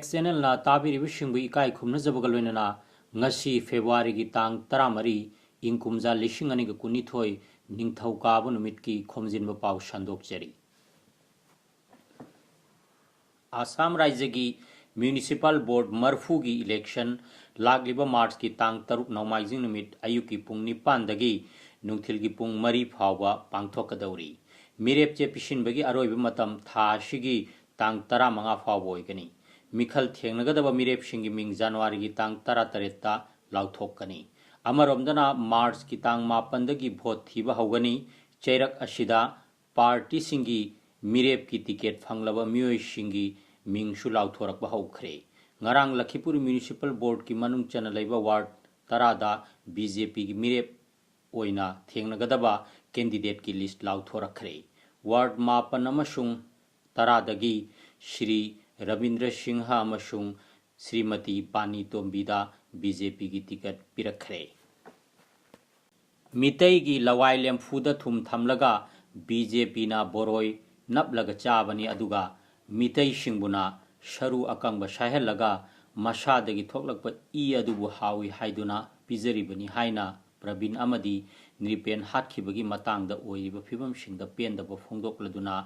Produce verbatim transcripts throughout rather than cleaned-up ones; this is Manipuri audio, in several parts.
Channelꯅ ꯇꯥꯕꯤꯔꯤꯕꯁꯤꯡꯕꯨ ꯏꯀꯥꯏ ꯈꯨꯝꯅꯖꯕꯒ ꯂꯣꯏꯅꯅ ꯉꯁꯤ Februaryꯒꯤ ꯇꯥꯡ ꯇꯔꯥꯃꯔꯤ, ꯏꯪ ꯀꯨꯝꯖꯥ ꯂꯤꯁꯤꯡ ꯑꯅꯤꯒ ꯀꯨꯟꯅꯤꯊꯣꯏ, ꯅꯤꯡꯊꯧꯀꯥꯕ ꯅꯨꯃꯤꯠꯀꯤ ꯈꯣꯝꯖꯤꯟꯕ ꯄꯥꯎ ꯁꯟꯗꯣꯛꯆꯔꯤ꯫ ꯑꯁꯥꯝ ꯔꯥꯏꯖ꯭ꯌꯒꯤ Municipal Board ꯃꯔꯐꯨꯒꯤ election ꯂꯥꯛꯂꯤꯕ Marchꯀꯤ ꯇꯥꯡ ꯇꯔꯨꯛ ꯅꯣꯡꯃꯥꯏꯖꯤꯡ ꯅꯨꯃꯤꯠ ꯑꯌꯨꯛꯀꯤ ꯄꯨꯡ ꯅꯤꯄꯥꯟꯗꯒꯤ ꯅꯨꯡꯊꯤꯜꯒꯤ ꯄꯨꯡ ꯃꯔꯤ ꯐꯥꯎꯕ ꯄꯥꯡꯊꯣꯛꯀꯗꯧꯔꯤ꯫ ꯃꯤꯔꯦꯞ ꯆꯦ ꯄꯤꯁꯤꯟꯕꯒꯤ ꯑꯔꯣꯏꯕ ꯃꯇꯝ ꯊꯥ ꯑꯁꯤꯒꯤ ꯇꯥꯡ ꯇꯔꯥꯃꯉꯥ ꯐꯥꯎꯕ ꯑꯣꯏꯒꯅꯤ꯫ ꯃꯤꯈꯜ ꯊꯦꯡꯅꯒꯗꯕ ꯃꯤꯔꯦꯞꯁꯤꯡꯒꯤ ꯃꯤꯡ Januaryꯒꯤ ꯇꯥꯡ ꯇꯔꯥꯇꯔꯦꯠꯇ ꯂꯥꯎꯊꯣꯛꯀꯅꯤ꯫ ꯑꯃꯔꯣꯝꯗꯅ Marchꯀꯤ ꯇꯥꯡ ꯃꯥꯄꯟꯗꯒꯤ vote ꯊꯤꯕ ꯍꯧꯒꯅꯤ꯫ ꯆꯩꯔꯛ ꯑꯁꯤꯗ partyꯁꯤꯡꯒꯤ ꯃꯤꯔꯦꯞꯀꯤ ticket ꯐꯪꯂꯕ ꯃꯤꯑꯣꯏꯁꯤꯡꯒꯤ ꯃꯤꯡꯁꯨ ꯂꯥꯎꯊꯣꯔꯛꯄ ꯍꯧꯈ꯭ꯔꯦ꯫ ꯉꯔꯥꯡ ꯂꯈꯤꯄꯨꯔ Municipal Boardꯀꯤ ꯃꯅꯨꯡ ꯆꯟꯅ ꯂꯩꯕ ward ꯇꯔꯥꯗ BJPꯒꯤ ꯃꯤꯔꯦꯞ ꯑꯣꯏꯅ ꯊꯦꯡꯅꯒꯗꯕ candidateꯀꯤ list ꯂꯥꯎꯊꯣꯔꯛꯈ꯭ꯔꯦ꯫ Ward ꯃꯥꯄꯟ ꯑꯃꯁꯨꯡ ꯇꯔꯥꯗꯒꯤ ꯁ꯭ꯔꯤ ꯔꯕꯤꯟꯗ꯭ꯔ ꯁꯤꯡꯍ ꯑꯃꯁꯨꯡ ꯁ꯭ꯔꯤꯃꯇꯤ ꯄꯥꯅꯤ ꯇꯣꯝꯕꯤꯗ BJPꯒꯤ ticket ꯄꯤꯔꯛꯈ꯭ꯔꯦ꯫ ꯃꯤꯇꯩꯒꯤ ꯂꯋꯥꯏ ꯂꯦꯝꯐꯨꯗ ꯊꯨꯝ ꯊꯝꯂꯒ BJPꯅ ꯕꯣꯔꯣꯏ ꯅꯞꯂꯒ ꯆꯥꯕꯅꯤ, ꯑꯗꯨꯒ ꯃꯤꯇꯩꯁꯤꯡꯕꯨꯅ ꯁꯔꯨ ꯑꯀꯪꯕ ꯁꯥꯏꯍꯜꯂꯒ ꯃꯁꯥꯗꯒꯤ ꯊꯣꯛꯂꯛꯄ ꯏ ꯑꯗꯨꯕꯨ ꯍꯥꯎꯏ ꯍꯥꯏꯗꯨꯅ ꯄꯤꯖꯔꯤꯕꯅꯤ ꯍꯥꯏꯅ ꯄ꯭ꯔꯕꯤꯟ ꯑꯃꯗꯤ ꯅ꯭ꯔꯤꯄꯦꯟ ꯍꯥꯠꯈꯤꯕꯒꯤ ꯃꯇꯥꯡꯗ ꯑꯣꯏꯔꯤꯕ ꯐꯤꯕꯝꯁꯤꯡꯗ ꯄꯦꯟꯗꯕ ꯐꯣꯡꯗꯣꯛꯂꯗꯨꯅ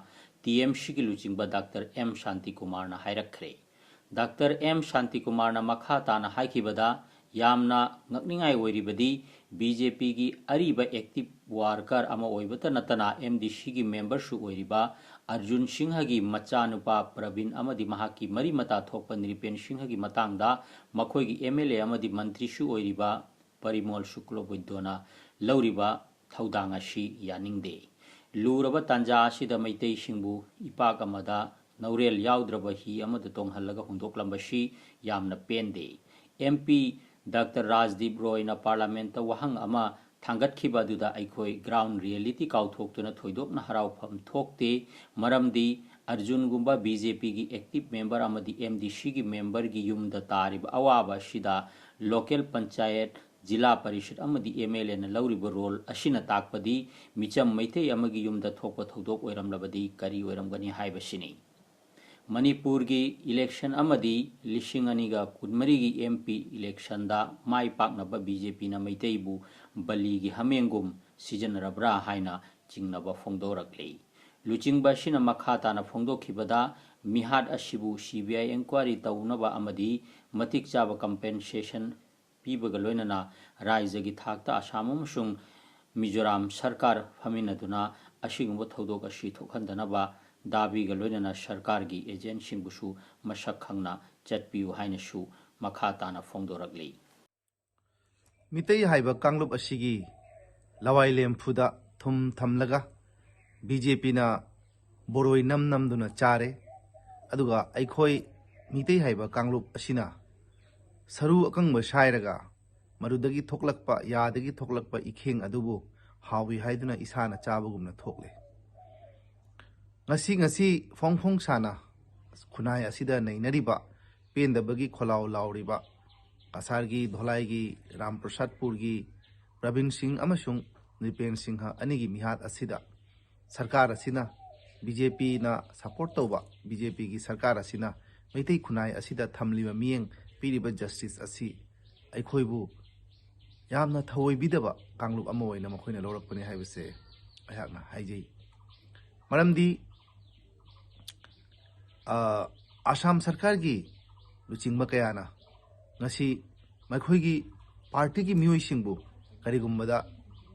TMCꯒꯤ ꯂꯨꯆꯤꯡꯕ ꯗꯥꯛꯇꯔ ꯑꯦꯝ ꯁꯥꯟꯇꯤꯀꯨꯃꯥꯔꯅ ꯍꯥꯏꯔꯛꯈ꯭ꯔꯦ꯫ ꯗꯥꯛꯇꯔ ꯑꯦꯝ ꯁꯥꯟꯇꯤꯀꯨꯃꯥꯔꯅ ꯃꯈꯥ ꯇꯥꯅ ꯍꯥꯏꯈꯤꯕꯗ, ꯌꯥꯝꯅ ꯉꯛꯅꯤꯡꯉꯥꯏ ꯑꯣꯏꯔꯤꯕꯗꯤ BJPꯒꯤ ꯑꯔꯤꯕ active worker ꯑꯃ ꯑꯣꯏꯕꯇ ꯅꯠꯇꯅ MDCꯒꯤ memberꯁꯨ ꯑꯣꯏꯔꯤꯕ ꯑꯔꯖꯨꯟ ꯁꯤꯡꯍꯒꯤ ꯃꯆꯥꯅꯨꯄꯥ ꯄ꯭ꯔꯕꯤꯟ ꯑꯃꯗꯤ ꯃꯍꯥꯛꯀꯤ ꯃꯔꯤ ꯃꯇꯥ ꯊꯣꯛꯄ ꯅ꯭ꯔꯤꯄꯦꯟ ꯁꯤꯡꯍꯒꯤ ꯃꯇꯥꯡꯗ ꯃꯈꯣꯏꯒꯤ MLA ꯑꯃꯗꯤ ꯃꯟꯇ꯭ꯔꯤꯁꯨ ꯑꯣꯏꯔꯤꯕ ꯄꯔꯤꯃꯣꯜ ꯁꯨꯀ꯭ꯂꯕꯨꯗ꯭ꯙꯣꯅ ꯂꯧꯔꯤꯕ ꯊꯧꯗꯥꯡ ꯑꯁꯤ ꯌꯥꯅꯤꯡꯗꯦ꯫ ꯂꯨꯔꯕ ꯇꯥꯟꯖꯥ ꯑꯁꯤꯗ ꯃꯩꯇꯩꯁꯤꯡꯕꯨ ꯏꯄꯥꯛ ꯑꯃꯗ ꯅꯧꯔꯦꯜ ꯌꯥꯎꯗ꯭ꯔꯕ ꯍꯤ ꯑꯃꯗ ꯇꯣꯡꯍꯜꯂꯒ ꯍꯨꯟꯗꯣꯛꯂꯝꯕꯁꯤ ꯌꯥꯝꯅ ꯄꯦꯟꯗꯦ꯫ MP ꯗꯥꯛꯇꯔ ꯔꯥꯖꯗꯤꯞ ꯔꯣꯏꯅ Parliamentꯇ ꯋꯥꯍꯪ ꯑꯃ ꯊꯥꯡꯒꯠꯈꯤꯕ ꯑꯗꯨꯗ ꯑꯩꯈꯣꯏ ground reality ꯀꯥꯎꯊꯣꯛꯇꯨꯅ ꯊꯣꯏꯗꯣꯛꯅ ꯍꯔꯥꯎꯐꯝ ꯊꯣꯛꯇꯦ꯫ ꯃꯔꯝꯗꯤ ꯑꯔꯖꯨꯟꯒꯨꯝꯕ BJPꯒꯤ active member ꯑꯃꯗꯤ MDCꯒꯤ memberꯒꯤ ꯌꯨꯝꯗ ꯇꯥꯔꯤꯕ ꯑꯋꯥꯕ ꯑꯁꯤꯗ local ꯄꯟꯆꯥꯌꯠ, ꯖꯤꯂꯥ ꯄꯔꯤꯁꯠ ꯑꯃꯗꯤ MLAꯅ ꯂꯧꯔꯤꯕ role ꯑꯁꯤꯅ ꯇꯥꯛꯄꯗꯤ ꯃꯤꯆꯝ ꯃꯩꯇꯩ ꯑꯃꯒꯤ ꯌꯨꯝꯗ ꯊꯣꯛꯄ ꯊꯧꯗꯣꯛ ꯑꯣꯏꯔꯝꯂꯕꯗꯤ ꯀꯔꯤ ꯑꯣꯏꯔꯝꯒꯅꯤ ꯍꯥꯏꯕꯁꯤꯅꯤ꯫ ꯃꯅꯤꯄꯨꯔꯒꯤ ꯏꯂꯦꯛꯁꯟ ꯑꯃꯗꯤ ꯂꯤꯁꯤꯡ ꯑꯅꯤꯒ ꯀꯨꯟꯃꯔꯤꯒꯤ ꯑꯦꯝ ꯄꯤ ꯏꯂꯦꯛꯁꯟꯗ ꯃꯥꯏ ꯄꯥꯛꯅꯕ ꯕꯤ ꯖꯦ ꯄꯤꯅ ꯃꯩꯇꯩꯕꯨ ꯕꯂꯤꯒꯤ ꯍꯥꯃꯦꯡꯒꯨꯝ ꯁꯤꯖꯤꯟꯅꯔꯕ꯭ꯔꯥ ꯍꯥꯏꯅ ꯆꯤꯡꯅꯕ ꯐꯣꯡꯗꯣꯔꯛꯂꯤ꯫ ꯂꯨꯆꯤꯡꯕ ꯑꯁꯤꯅ ꯃꯈꯥ ꯇꯥꯅ ꯐꯣꯡꯗꯣꯛꯈꯤꯕꯗ, ꯃꯤꯍꯥꯠ ꯑꯁꯤꯕꯨ ꯁꯤ ꯕꯤ ꯑꯥꯏ ꯏꯟꯀ꯭ꯋꯥꯏꯔꯤ ꯇꯧꯅꯕ ꯑꯃꯗꯤ ꯃꯇꯤꯛ ꯆꯥꯕ ꯀꯝꯄꯦꯟꯁꯦꯁꯟ ꯄꯤꯕꯒ ꯂꯣꯏꯅꯅ ꯔꯥꯏꯖꯒꯤ ꯊꯥꯛꯇ ꯑꯁꯥꯝ ꯑꯃꯁꯨꯡ ꯃꯤꯖꯣꯔꯥꯝ ꯁꯔꯀꯥꯔ ꯐꯝꯃꯤꯟꯅꯗꯨꯅ ꯑꯁꯤꯒꯨꯝꯕ ꯊꯧꯗꯣꯛ ꯑꯁꯤ ꯊꯣꯛꯍꯟꯗꯅꯕ ꯗꯥꯕꯤꯒ ꯂꯣꯏꯅꯅ ꯁꯔꯀꯥꯔꯒꯤ ꯑꯦꯖꯦꯟꯁꯤꯡꯕꯨꯁꯨ ꯃꯁꯛ ꯈꯪꯅ ꯆꯠꯄꯤꯌꯨ ꯍꯥꯏꯅꯁꯨ ꯃꯈꯥ ꯇꯥꯅ ꯐꯣꯡꯗꯣꯔꯛꯂꯤ꯫ ꯃꯤꯇꯩ ꯍꯥꯏꯕ ꯀꯥꯡꯂꯨꯞ ꯑꯁꯤꯒꯤ ꯂꯋꯥꯏ ꯂꯦꯝꯐꯨꯗ ꯊꯨꯝ ꯊꯝꯂꯒ ꯕꯤ ꯖꯦ ꯄꯤꯅ ꯕꯣꯔꯣꯏ ꯅꯝ ꯅꯝꯗꯨꯅ ꯆꯥꯔꯦ꯫ ꯑꯗꯨꯒ ꯑꯩꯈꯣꯏ ꯃꯤꯇꯩ ꯍꯥꯏꯕ ꯀꯥꯡꯂꯨꯞ ꯑꯁꯤꯅ ꯁꯔꯨ ꯑꯀꯪꯕ ꯁꯥꯏꯔꯒ ꯃꯗꯨꯗꯒꯤ ꯊꯣꯛꯂꯛꯄ, ꯌꯥꯗꯒꯤ ꯊꯣꯛꯂꯛꯄ ꯏꯈꯦꯡ ꯑꯗꯨꯕꯨ ꯍꯥꯎꯏ ꯍꯥꯏꯗꯨꯅ ꯏꯁꯥꯅ ꯆꯥꯕꯒꯨꯝꯅ ꯊꯣꯛꯂꯦ꯫ ꯉꯁꯤ ꯉꯁꯤ ꯐꯣꯡ ꯐꯣꯡ ꯁꯥꯅ ꯈꯨꯟꯅꯥꯏ ꯑꯁꯤꯗ ꯅꯩꯅꯔꯤꯕ, ꯄꯦꯟꯗꯕꯒꯤ ꯈꯣꯜꯂꯥꯎ ꯂꯥꯎꯔꯤꯕ ꯀꯁꯥꯔꯒꯤ, ꯙꯣꯂꯥꯏꯒꯤ, ꯔꯥꯝꯄ꯭ꯔꯁꯥꯗꯄꯨꯔꯒꯤ ꯄ꯭ꯔꯕꯤꯟ ꯁꯤꯡ ꯑꯃꯁꯨꯡ ꯅ꯭ꯔꯤꯄꯦꯟ ꯁꯤꯡꯍ ꯑꯅꯤꯒꯤ ꯃꯤꯍꯥꯠ ꯑꯁꯤꯗ ꯁꯔꯀꯥꯔ ꯑꯁꯤꯅ, ꯕꯤ ꯖꯦ ꯄꯤꯅ ꯁꯄꯣꯔꯠ ꯇꯧꯕ ꯕꯤ ꯖꯦ ꯄꯤꯒꯤ ꯁꯔꯀꯥꯔ ꯑꯁꯤꯅ ꯃꯩꯇꯩ ꯈꯨꯟꯅꯥꯏ ꯑꯁꯤꯗ ꯊꯝꯂꯤꯕ ꯃꯤꯠꯌꯦꯡ, ꯄꯤꯔꯤꯕ ꯖꯁꯇꯤꯁ ꯑꯁꯤ ꯑꯩꯈꯣꯏꯕꯨ ꯌꯥꯝꯅ ꯊꯑꯣꯏꯕꯤꯗꯕ ꯀꯥꯡꯂꯨꯞ ꯑꯃ ꯑꯣꯏꯅ ꯃꯈꯣꯏꯅ ꯂꯧꯔꯛꯄꯅꯤ ꯍꯥꯏꯕꯁꯦ ꯑꯩꯍꯥꯛꯅ ꯍꯥꯏꯖꯩ꯫ ꯃꯔꯝꯗꯤ, ꯑ, ꯑꯁꯥꯝ ꯁꯔꯀꯥꯔꯒꯤ ꯂꯨꯆꯤꯡꯕ ꯀꯌꯥꯅ ꯉꯁꯤ ꯃꯈꯣꯏꯒꯤ ꯄꯥꯔꯇꯤꯒꯤ ꯃꯤꯑꯣꯏꯁꯤꯡꯕꯨ ꯀꯔꯤꯒꯨꯝꯕꯗ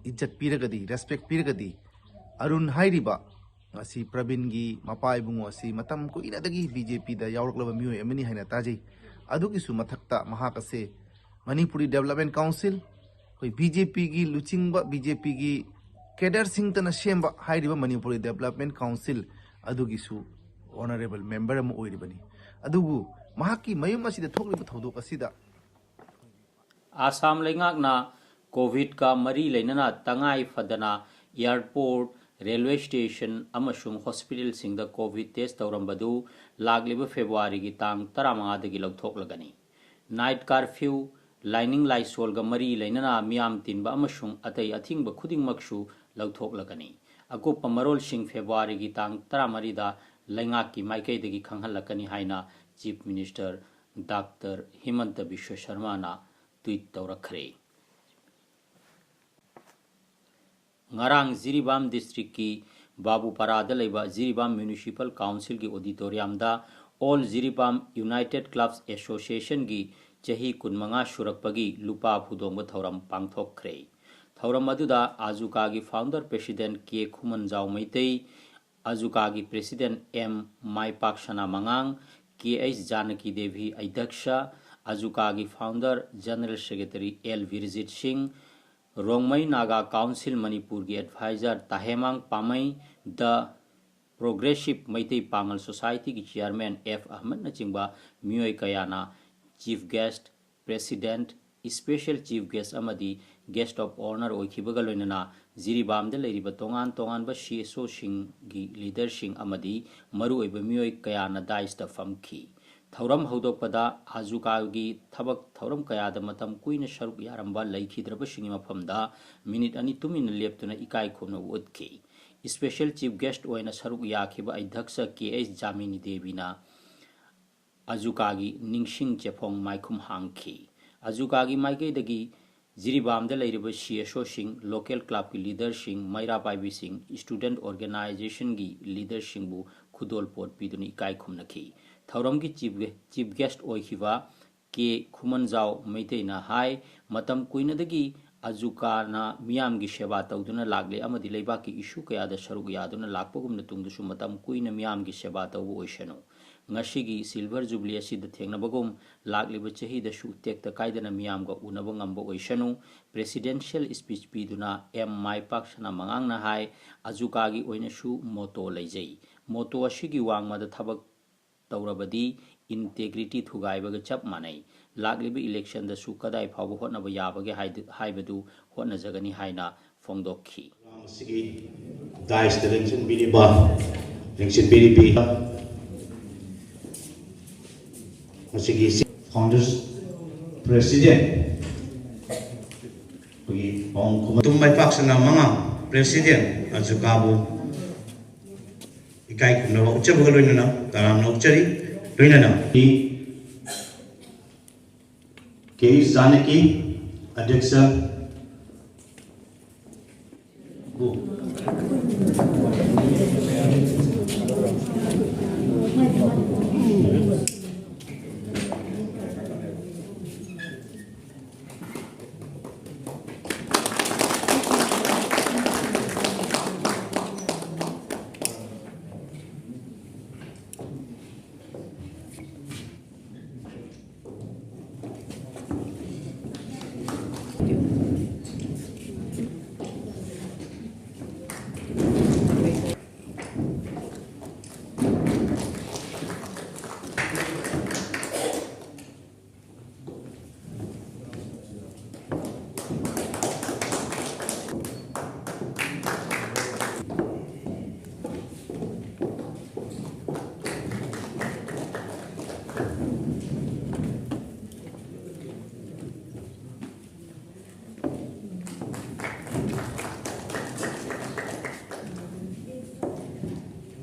ꯏꯖꯠ ꯄꯤꯔꯒꯗꯤ, ꯔꯦꯁꯄꯦꯛ ꯄꯤꯔꯒꯗꯤ, ꯑꯔꯨꯟ ꯍꯥꯏꯔꯤꯕ ꯉꯁꯤ ꯄ꯭ꯔꯕꯤꯟꯒꯤ ꯃꯄꯥ ꯏꯕꯨꯡꯉꯣ ꯑꯁꯤ ꯃꯇꯝ ꯀꯨꯏꯅꯗꯒꯤ ꯕꯤ ꯖꯦ ꯄꯤꯗ ꯌꯥꯎꯔꯛꯂꯕ ꯃꯤꯑꯣꯏ ꯑꯃꯅꯤ ꯍꯥꯏꯅ ꯇꯥꯖꯩ꯫ ꯑꯗꯨꯒꯤꯁꯨ ꯃꯊꯛꯇ ꯃꯍꯥꯛ ꯑꯁꯦ ꯃꯅꯤꯄꯨꯔꯤ ꯗꯦꯕꯂꯞꯃꯦꯟ ꯀꯥꯎꯟꯁꯤꯜ, ꯑꯩꯈꯣꯏ ꯕꯤ ꯖꯦ ꯄꯤꯒꯤ ꯂꯨꯆꯤꯡꯕ, ꯕꯤ ꯖꯦ ꯄꯤꯒꯤ ꯀꯦꯗꯔꯁꯤꯡꯇꯅ ꯁꯦꯝꯕ ꯍꯥꯏꯔꯤꯕ ꯃꯅꯤꯄꯨꯔꯤ ꯗꯦꯕꯂꯞꯃꯦꯟ ꯀꯥꯎꯟꯁꯤꯜ ꯑꯗꯨꯒꯤꯁꯨ ꯑꯣꯅꯔꯦꯕꯜ ꯃꯦꯝꯕꯔ ꯑꯃ ꯑꯣꯏꯔꯤꯕꯅꯤ꯫ ꯑꯗꯨꯕꯨ ꯃꯍꯥꯛꯀꯤ ꯃꯌꯨꯝ ꯑꯁꯤꯗ ꯊꯣꯛꯂꯤꯕ ꯊꯧꯗꯣꯛ ꯑꯁꯤꯗ ꯑꯥꯁꯥꯝ ꯂꯩꯉꯥꯛꯅ ꯀꯣꯚꯤꯗꯀ ꯃꯔꯤ ꯂꯩꯅꯅ ꯇꯉꯥꯏ ꯐꯗꯅ ꯑꯦꯌꯔꯄꯣꯔꯠ, ꯔꯦꯜꯋꯦ ꯁ꯭ꯇꯦꯁꯟ ꯑꯃꯁꯨꯡ ꯍꯣꯁꯄꯤꯇꯥꯜꯁꯤꯡꯗ ꯀꯣꯚꯤꯗ ꯇꯦꯁ ꯇꯧꯔꯝꯕꯗꯨ ꯂꯥꯛꯂꯤꯕ ꯐꯦꯕ꯭ꯔꯨꯋꯥꯔꯤꯒꯤ ꯇꯥꯡ ꯇꯔꯥꯃꯉꯥꯗꯒꯤ ꯂꯧꯊꯣꯛꯂꯒꯅꯤ꯫ ꯅꯥꯏꯠ ꯀꯥꯔꯐ꯭ꯌꯨ, ꯂꯥꯏꯅꯤꯡ ꯂꯥꯏꯁꯣꯜꯒ ꯃꯔꯤ ꯂꯩꯅꯅ ꯃꯤꯌꯥꯝ ꯇꯤꯟꯕ ꯑꯃꯁꯨꯡ ꯑꯇꯩ ꯑꯊꯤꯡꯕ ꯈꯨꯗꯤꯡꯃꯛꯁꯨ ꯂꯧꯊꯣꯛꯂꯒꯅꯤ꯫ ꯑꯀꯨꯞꯄ ꯃꯔꯣꯜꯁꯤꯡ ꯐꯦꯕ꯭ꯔꯨꯋꯥꯔꯤꯒꯤ ꯇꯥꯡ ꯇꯔꯥꯃꯔꯤꯗ ꯂꯩꯉꯥꯛꯀꯤ ꯃꯥꯏꯀꯩꯗꯒꯤ ꯈꯪꯍꯜꯂꯛꯀꯅꯤ ꯍꯥꯏꯅ Chief Minister Doctor ꯍꯤꯃꯟꯇ Visva ꯁꯔꯃꯥꯅ tweet ꯇꯧꯔꯛꯈ꯭ꯔꯦ꯫ ꯉꯔꯥꯡ ꯖꯤꯔꯤꯕꯥꯝ districtꯀꯤ ꯕꯥꯕꯨꯄꯥꯔꯥꯗ ꯂꯩꯕ Jiribam Municipal Councilꯒꯤ auditoriumꯗ All Jiribam United Clubs Associationꯒꯤ ꯆꯍꯤ ꯀꯨꯟꯃꯉꯥ ꯁꯨꯔꯛꯄꯒꯤ ꯂꯨꯄꯥ ꯐꯨꯗꯣꯡꯕ ꯊꯧꯔꯝ ꯄꯥꯡꯊꯣꯛꯈ꯭ꯔꯦ꯫ ꯊꯧꯔꯝ ꯑꯗꯨꯗ ꯑꯖꯨꯀꯥꯒꯤ founder president K Khumanjao Meitei, ꯑꯖꯨꯀꯥꯒꯤ president ꯑꯦꯝ ꯃꯥꯏꯄꯥꯛꯁꯅꯥ ꯃꯉꯥꯡ, ꯀꯦ ꯑꯩꯆ ꯖꯥꯅꯀꯤ ꯗꯦꯕꯤ ꯑꯩꯙꯛꯁ, ꯑꯖꯨꯀꯥꯒꯤ founder general secretary L Birjit Singh, Rongmei Naga Council ꯃꯅꯤꯄꯨꯔꯒꯤ advisor Tahemang Pamei, The Progressive Meitei Pangal Societyꯒꯤ chairman ꯑꯦꯐ ꯑꯍꯃꯗꯅꯆꯤꯡꯕ ꯃꯤꯑꯣꯏ ꯀꯌꯥꯅ chief guest, president, special chief guest ꯑꯃꯗꯤ guest of honour ꯑꯣꯏꯈꯤꯕꯒ ꯂꯣꯏꯅꯅ ꯖꯤꯔꯤꯕꯥꯝꯗ ꯂꯩꯔꯤꯕ ꯇꯣꯉꯥꯟ ꯇꯣꯉꯥꯟꯕ CSOꯁꯤꯡꯒꯤ leaderꯁꯤꯡ ꯑꯃꯗꯤ ꯃꯔꯨꯑꯣꯏꯕ ꯃꯤꯑꯣꯏ ꯀꯌꯥꯅ dais ꯐꯝꯈꯤ꯫ ꯊꯧꯔꯝ ꯍꯧꯗꯣꯛꯄꯗ ꯑꯖꯨꯀꯥꯒꯤ ꯊꯕꯛ ꯊꯧꯔꯝ ꯀꯌꯥꯗ ꯃꯇꯝ ꯀꯨꯏꯅ ꯁꯔꯨꯛ ꯌꯥꯔꯝꯕ ꯂꯩꯈꯤꯗ꯭ꯔꯕꯁꯤꯡꯒꯤ ꯃꯐꯝꯗ minute ꯑꯅꯤ ꯇꯨꯃꯤꯟꯅ ꯂꯦꯞꯇꯨꯅ ꯏꯀꯥꯏ ꯈꯨꯝꯅꯕ ꯎꯠꯈꯤ꯫ Special chief guest ꯑꯣꯏꯅ ꯁꯔꯨꯛ ꯌꯥꯈꯤꯕ ꯑꯩꯙꯛꯁ ꯀꯦ ꯑꯩꯆ ꯖꯥꯃꯤꯅꯤ ꯗꯦꯕꯤꯅ ꯑꯖꯨꯀꯥꯒꯤ ꯅꯤꯡꯁꯤꯡ ꯆꯦꯐꯣꯡ ꯃꯥꯏꯈꯨꯝ ꯍꯥꯡꯈꯤ꯫ ꯑꯖꯨꯀꯥꯒꯤ ꯃꯥꯏꯀꯩꯗꯒꯤ ꯖꯤꯔꯤꯕꯥꯝꯗ ꯂꯩꯔꯤꯕ CSOꯁꯤꯡ, local clubꯀꯤ leaderꯁꯤꯡ, ꯃꯩꯔꯥ ꯄꯥꯏꯕꯤꯁꯤꯡ, student organizationꯒꯤ leaderꯁꯤꯡꯕꯨ ꯈꯨꯗꯣꯜꯄꯣꯠ ꯄꯤꯗꯨꯅ ꯏꯀꯥꯏ ꯈꯨꯝꯅꯈꯤ꯫ ꯊꯧꯔꯝꯒꯤ chief, chief guest ꯑꯣꯏꯈꯤꯕ ꯀꯦ ꯈꯨꯃꯟꯖꯥꯎ ꯃꯩꯇꯩꯅ ꯍꯥꯏ, ꯃꯇꯝ ꯀꯨꯏꯅꯗꯒꯤ ꯑꯖꯨꯀꯥꯅ ꯃꯤꯌꯥꯝꯒꯤ ꯁꯦꯕꯥ ꯇꯧꯗꯨꯅ ꯂꯥꯛꯂꯦ ꯑꯃꯗꯤ ꯂꯩꯕꯥꯛꯀꯤ issue ꯀꯌꯥꯗ ꯁꯔꯨꯛ ꯌꯥꯗꯨꯅ ꯂꯥꯛꯄꯒꯨꯝꯅ ꯇꯨꯡꯗꯁꯨ ꯃꯇꯝ ꯀꯨꯏꯅ ꯃꯤꯌꯥꯝꯒꯤ ꯁꯦꯕꯥ ꯇꯧꯕ ꯑꯣꯏꯁꯅꯨ꯫ ꯉꯁꯤꯒꯤ silver jubilee ꯑꯁꯤꯗ ꯊꯦꯡꯅꯕꯒꯨꯝ ꯂꯥꯛꯂꯤꯕ ꯆꯍꯤꯗꯁꯨ ꯇꯦꯛꯇ ꯀꯥꯏꯗꯅ ꯃꯤꯌꯥꯝꯒ ꯎꯅꯕ ꯉꯝꯕ ꯑꯣꯏꯁꯅꯨ꯫ Presidential speech ꯄꯤꯗꯨꯅ ꯑꯦꯝ ꯃꯥꯏꯄꯥꯛꯁꯅꯥ ꯃꯉꯥꯡꯅ ꯍꯥꯏ, ꯑꯖꯨꯀꯥꯒꯤ ꯑꯣꯏꯅꯁꯨ motto ꯂꯩꯖꯩ꯫ Motto ꯑꯁꯤꯒꯤ ꯋꯥꯡꯃꯗ ꯊꯕꯛ ꯇꯧꯔꯕꯗꯤ integrity ꯊꯨꯒꯥꯏꯕꯒ ꯆꯞ ꯃꯥꯟꯅꯩ꯫ ꯂꯥꯛꯂꯤꯕ electionꯗꯁꯨ ꯀꯗꯥꯏ ꯐꯥꯎꯕ ꯍꯣꯠꯅꯕ ꯌꯥꯕꯒꯦ ꯍꯥꯏꯗꯨ, ꯍꯥꯏꯕꯗꯨ ꯍꯣꯠꯅꯖꯒꯅꯤ ꯍꯥꯏꯅ ꯐꯣꯡꯗꯣꯛꯈꯤ꯫ ꯑꯁꯤꯒꯤ daisꯇ ꯂꯦꯡꯁꯤꯟꯕꯤꯔꯤꯕ, ꯂꯦꯡꯁꯤꯟꯕꯤꯔꯤꯕꯤ, ꯃꯁꯤꯒꯤ founders president ꯑꯩꯈꯣꯏꯒꯤ ꯄꯥꯎꯈꯨꯝ ꯃꯇꯨꯝ ꯃꯥꯏꯄꯥꯛꯁꯅꯥ ꯃꯉꯥꯡ president ꯑꯖꯨꯀꯥꯕꯨ ꯏꯀꯥꯏ ꯈꯨꯝꯅꯕ ꯎꯠꯆꯕꯒ ꯂꯣꯏꯅꯅ ꯇꯔꯥꯝꯅ ꯑꯣꯛꯆꯔꯤ꯫ ꯂꯣꯏꯅꯅ ꯀꯦ ꯏ ꯆꯥꯅꯀꯤ ꯑꯗ꯭ꯌꯛꯁ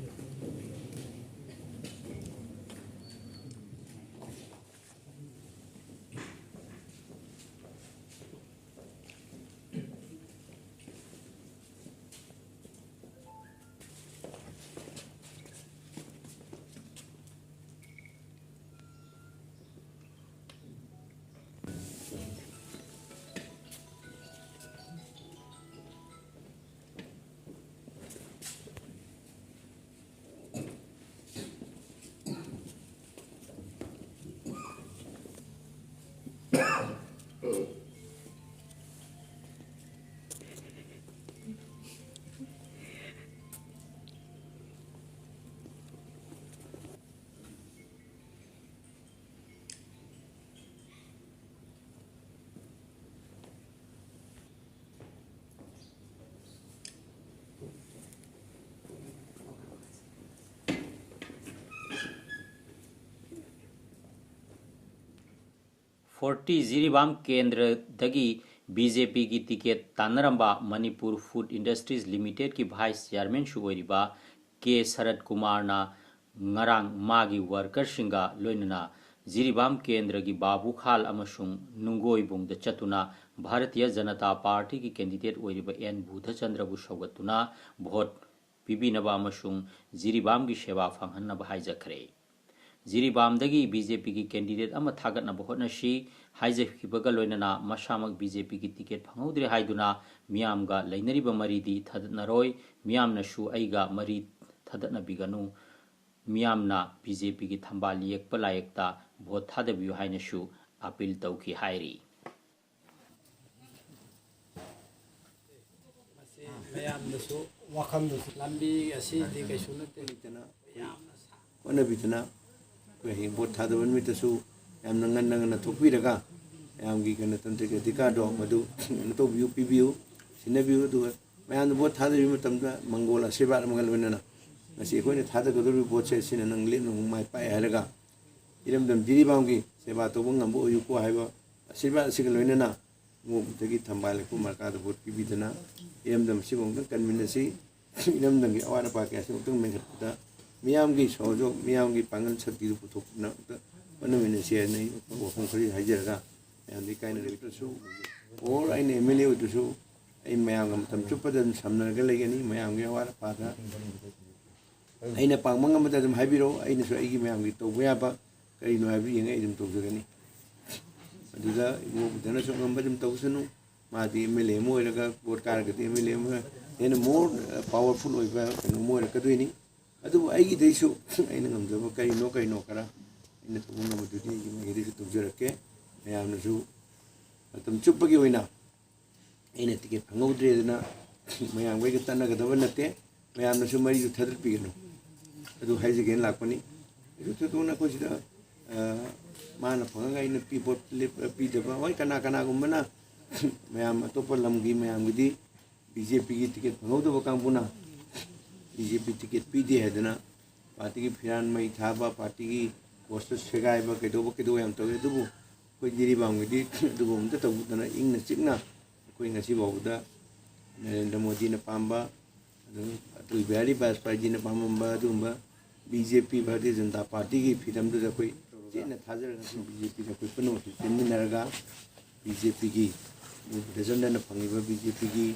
ꯐꯣꯔꯇꯤ ꯖꯤꯔꯤꯕꯥꯝ ꯀꯦꯟꯗ꯭ꯔꯗꯒꯤ ꯕꯤ ꯖꯦ ꯄꯤꯒꯤ ꯇꯤꯀꯦꯠ ꯇꯥꯟꯅꯔꯝꯕ ꯃꯅꯤꯄꯨꯔ ꯐꯨꯗ ꯏꯟꯗꯁꯇ꯭ꯔꯤꯁ ꯂꯤꯃꯤꯇꯦꯗꯀꯤ ꯚꯥꯏꯁ ꯆꯤꯌꯥꯔꯃꯦꯟꯁꯨ ꯑꯣꯏꯔꯤꯕ ꯀꯦ ꯁꯔꯠ ꯀꯨꯃꯥꯔꯅ ꯉꯔꯥꯡ ꯃꯥꯒꯤ ꯋꯥꯔꯀꯔꯁꯤꯡꯒ ꯂꯣꯏꯅꯅ ꯖꯤꯔꯤꯕꯥꯝ ꯀꯦꯟꯗ꯭ꯔꯒꯤ ꯕꯥꯕꯨꯈꯥꯜ ꯑꯃꯁꯨꯡ ꯅꯨꯡꯒꯣꯏꯕꯨꯡꯗ ꯆꯠꯇꯨꯅ ꯚꯥꯔꯇꯤꯌ ꯖꯅꯇꯥ ꯄꯥꯔꯇꯤꯒꯤ ꯀꯦꯟꯗꯤꯗꯦꯠ ꯑꯣꯏꯔꯤꯕ ꯑꯦꯟ ꯕꯨꯙꯆꯟꯗ꯭ꯔꯕꯨ ꯁꯧꯒꯠꯇꯨꯅ ꯚꯣꯠ ꯄꯤꯕꯤꯅꯕ ꯑꯃꯁꯨꯡ ꯖꯤꯔꯤꯕꯥꯝꯒꯤ ꯁꯦꯕꯥ ꯐꯪꯍꯟꯅꯕ ꯍꯥꯏꯖꯈ꯭ꯔꯦ꯫ ꯖꯤꯔꯤꯕꯥꯝꯗꯒꯤ ꯕꯤꯖꯦꯄꯤꯒꯤ ꯀꯦꯟꯗꯤꯗꯦꯠ ꯑꯃ ꯊꯥꯒꯠꯅꯕ ꯍꯣꯠꯅꯁꯤ ꯍꯥꯏꯖꯈꯤꯕꯒ ꯂꯣꯏꯅꯅ ꯃꯁꯥꯃꯛ ꯕꯤꯖꯦꯄꯤꯒꯤ ꯇꯤꯀꯦꯠ ꯐꯪꯍꯧꯗ꯭ꯔꯦ ꯍꯥꯏꯗꯨꯅ ꯃꯤꯌꯥꯝꯒ ꯂꯩꯅꯔꯤꯕ ꯃꯔꯤꯗꯤ ꯊꯗꯠꯅꯔꯣꯏ, ꯃꯤꯌꯥꯝꯅꯁꯨ ꯑꯩꯒ ꯃꯔꯤ ꯊꯗꯠꯅꯕꯤꯒꯅꯨ, ꯃꯤꯌꯥꯝꯅ ꯕꯤꯖꯦꯄꯤꯒꯤ ꯊꯝꯕꯥꯜ ꯌꯦꯛꯄ ꯂꯥꯏꯌꯦꯛꯇ ꯚꯣꯠ ꯊꯥꯗꯕꯤꯌꯨ ꯍꯥꯏꯅꯁꯨ ꯑꯥꯄꯤꯜ ꯇꯧꯈꯤ ꯍꯥꯏꯔꯤ꯫ ꯃꯁꯤ ꯃꯌꯥꯝꯗꯁꯨ ꯋꯥꯈꯜꯗꯁꯨ ꯂꯝꯕꯤ ꯑꯁꯤꯗꯤ ꯀꯩꯁꯨ ꯅꯠꯇꯦ꯫ ꯍꯣꯠꯅꯕꯤꯗꯅ ꯑꯩꯈꯣꯏ ꯍꯌꯦꯡ ꯚꯣꯠ ꯊꯥꯗꯕ ꯅꯨꯃꯤꯠꯇꯁꯨ ꯌꯥꯝꯅ ꯉꯟꯅ ꯉꯟꯅ ꯊꯣꯛꯄꯤꯔꯒ ꯃꯌꯥꯝꯒꯤ ꯒꯅꯇꯟꯇ꯭ꯔꯒꯤ ꯑꯙꯤꯀꯥꯔꯗꯣ ꯃꯗꯨ ꯀꯩꯅꯣ ꯇꯧꯕꯤꯌꯨ, ꯄꯤꯕꯤꯌꯨ, ꯁꯤꯟꯅꯕꯤꯌꯨ꯫ ꯑꯗꯨꯒ ꯃꯌꯥꯝꯅ ꯚꯣꯠ ꯊꯥꯗꯕꯤꯕ ꯃꯇꯝꯗ ꯃꯪꯒꯣꯜ ꯑꯁꯤꯔꯕꯥꯗ ꯑꯃꯒ ꯂꯣꯏꯅꯅ ꯉꯁꯤ ꯑꯩꯈꯣꯏꯅ ꯊꯥꯗꯒꯗꯧꯔꯤꯕ ꯚꯣꯠꯁꯦ ꯁꯤꯅ ꯅꯪ ꯂꯦꯝꯅ ꯑꯃꯨꯛ ꯃꯥꯏ ꯄꯥꯛꯑꯦ ꯍꯥꯏꯔꯒ ꯏꯔꯝꯗꯝ ꯖꯤꯔꯤꯕꯥꯝꯒꯤ ꯁꯦꯕꯥ ꯇꯧꯕ ꯉꯝꯕ ꯑꯣꯏꯌꯨꯀꯣ ꯍꯥꯏꯕ ꯑꯁꯤꯔꯕꯥꯗ ꯑꯁꯤꯒ ꯂꯣꯏꯅꯅ ꯃꯣꯛꯇꯒꯤ ꯊꯝꯕꯥꯜ ꯂꯩꯈꯣꯛ ꯃꯔꯀꯥꯗ ꯚꯣꯠ ꯄꯤꯕꯤꯗꯅ ꯏꯔꯝꯗꯝ ꯑꯁꯤꯕꯨ ꯑꯃꯨꯛꯇꯪ ꯀꯟꯃꯤꯟꯅꯁꯤ꯫ ꯏꯔꯝꯗꯝꯒꯤ ꯑꯋꯥꯠ ꯑꯄꯥ ꯀꯌꯥꯁꯤ ꯑꯃꯨꯛꯇꯪ ꯃꯦꯟꯈꯠꯄꯗ ꯃꯤꯌꯥꯝꯒꯤ ꯁꯍꯖꯣꯛ, ꯃꯤꯌꯥꯝꯒꯤ ꯄꯥꯡꯒꯜ ꯁꯛꯇꯤꯗꯨ ꯄꯨꯊꯣꯛꯇꯨꯅ ꯑꯃꯨꯛꯇ ꯍꯣꯠꯅꯃꯤꯟꯅꯁꯤ ꯍꯥꯏꯅ ꯑꯩ ꯋꯥꯐꯝ ꯈꯔ ꯍꯥꯏꯖꯔꯒ ꯃꯌꯥꯝꯗ ꯏꯀꯥꯏꯅꯔꯛꯇ꯭ꯔꯁꯨ, ꯑꯣꯔ ꯑꯩꯅ ꯑꯦꯝ ꯑꯦꯜ ꯑꯦ ꯑꯣꯏꯗ꯭ꯔꯁꯨ ꯑꯩ ꯃꯌꯥꯝꯒ ꯃꯇꯝ ꯆꯨꯞꯄꯗ ꯑꯗꯨꯝ ꯁꯝꯅꯔꯒ ꯂꯩꯒꯅꯤ꯫ ꯃꯌꯥꯝꯒꯤ ꯑꯋꯥꯠ ꯑꯄꯥꯗ ꯑꯩꯅ ꯄꯥꯡꯕ ꯉꯝꯕꯗ ꯑꯗꯨꯝ ꯍꯥꯏꯕꯤꯔꯛꯑꯣ, ꯑꯩꯅꯁꯨ ꯑꯩꯒꯤ ꯃꯌꯥꯝꯒꯤ ꯇꯧꯕ ꯌꯥꯕ ꯀꯔꯤꯅꯣ ꯍꯥꯏꯕꯗꯨ ꯌꯦꯡꯉ ꯑꯩ ꯑꯗꯨꯝ ꯇꯧꯖꯒꯅꯤ꯫ ꯑꯗꯨꯗ ꯏꯕꯣꯕꯤꯗꯅꯁꯨ ꯑꯉꯝꯕ ꯑꯗꯨꯝ ꯇꯧꯁꯅꯨ, ꯃꯥꯗꯤ ꯑꯦꯝ ꯑꯦꯜ ꯑꯦ ꯑꯃ ꯑꯣꯏꯔꯒ ꯚꯣꯠ ꯀꯥꯔꯒꯗꯤ ꯑꯦꯝ ꯑꯦꯜ ꯑꯦ ꯑꯃ ꯍꯦꯟꯅ ꯃꯣꯔ ꯄꯥꯋꯔꯐꯨꯜ ꯑꯣꯏꯕ ꯀꯩꯅꯣꯝ ꯑꯣꯏꯔꯛꯀꯗꯣꯏꯅꯤ꯫ ꯑꯗꯨꯕꯨ ꯑꯩꯒꯤꯗꯩꯁꯨ ꯑꯩꯅ ꯉꯝꯖꯕ ꯀꯔꯤꯅꯣ ꯀꯔꯤꯅꯣ ꯈꯔ ꯑꯩꯅ ꯇꯧꯕ ꯉꯝꯕꯗꯨꯗꯤ ꯑꯩꯒꯤ ꯃꯥꯏꯀꯩꯗꯩꯁꯨ ꯇꯧꯖꯔꯛꯀꯦ꯫ ꯃꯌꯥꯝꯅꯁꯨ ꯃꯇꯝ ꯆꯨꯞꯄꯒꯤ ꯑꯣꯏꯅ ꯑꯩꯅ ꯇꯤꯀꯦꯠ ꯐꯪꯍꯧꯗ꯭ꯔꯦꯗꯅ ꯃꯌꯥꯝꯒ ꯑꯩꯒ ꯇꯠꯅꯒꯗꯕ ꯅꯠꯇꯦ꯫ ꯃꯌꯥꯝꯅꯁꯨ ꯃꯔꯤꯗꯨ ꯊꯥꯗꯠꯄꯤꯒꯅꯨ꯫ ꯑꯗꯨ ꯍꯥꯏꯖꯒꯦꯅ ꯂꯥꯛꯄꯅꯤ꯫ ꯀꯩꯁꯨ ꯊꯣꯏꯗꯣꯛꯅ ꯑꯩꯈꯣꯏ ꯁꯤꯗ, ꯑ, ꯃꯥꯅ ꯐꯪꯉꯒ ꯑꯩꯅ ꯄꯤ-, ꯚꯣꯠ ꯂꯦꯞ-, ꯄꯤꯗꯕ, ꯍꯣꯏ, ꯀꯅꯥ ꯀꯅꯥꯒꯨꯝꯕꯅ ꯃꯌꯥꯝ ꯑꯇꯣꯞꯄ ꯂꯝꯒꯤ ꯃꯌꯥꯝꯒꯤꯗꯤ ꯕꯤ ꯖꯦ ꯄꯤꯒꯤ ꯇꯤꯀꯦꯠ ꯐꯪꯍꯧꯗꯕ ꯀꯥꯡꯕꯨꯅ ꯕꯤ ꯖꯦ ꯄꯤ ꯇꯤꯀꯦꯠ ꯄꯤꯗꯦ ꯍꯥꯏꯗꯅ ꯄꯥꯔꯇꯤꯒꯤ ꯐꯤꯔꯥꯟ ꯃꯩ ꯊꯥꯕ, ꯄꯥꯔꯇꯤꯒꯤ ꯄꯣꯁꯇꯔ ꯁꯦꯒꯥꯏꯕ, ꯀꯩꯗꯧꯕ ꯀꯩꯗꯧꯕ ꯌꯥꯝ ꯇꯧꯏ꯫ ꯑꯗꯨꯕꯨ ꯑꯩꯈꯣꯏ ꯖꯤꯔꯤꯕꯥꯝꯒꯤꯗꯤ ꯑꯗꯨꯒꯨꯝꯕ ꯑꯝꯇ ꯇꯧꯗꯅ ꯏꯪꯅ ꯆꯤꯛꯅ ꯑꯩꯈꯣꯏ ꯉꯁꯤ ꯐꯥꯎꯕꯗ ꯅꯔꯦꯟꯗ꯭ꯔ ꯃꯣꯗꯤꯅ ꯄꯥꯝꯕ ꯑꯗꯨ ꯑꯇꯜ ꯕꯤꯍꯥꯔꯤ ꯕꯥꯖꯄꯥꯏꯖꯤꯅ ꯄꯥꯝꯃꯝꯕ ꯑꯗꯨꯒꯨꯝꯕ ꯕꯤ ꯖꯦ ꯄꯤ, ꯚꯥꯔꯇꯤꯌ ꯖꯅꯇꯥ ꯄꯥꯔꯇꯤꯒꯤ ꯐ꯭ꯔꯤꯗꯝꯗꯨꯗ ꯑꯩꯈꯣꯏ ꯆꯦꯠꯅ ꯊꯥꯖꯔꯒ ꯕꯤ ꯖꯦ ꯄꯤꯗ ꯑꯩꯈꯣꯏ ꯄꯨꯝꯅꯃꯛꯁꯨ ꯆꯦꯟꯃꯤꯟꯅꯔꯒ ꯕꯤ ꯖꯦ ꯄꯤꯒꯤ ꯕꯤꯖꯟꯗꯅ ꯐꯪꯉꯤꯕ ꯕꯤ ꯖꯦ ꯄꯤꯒꯤ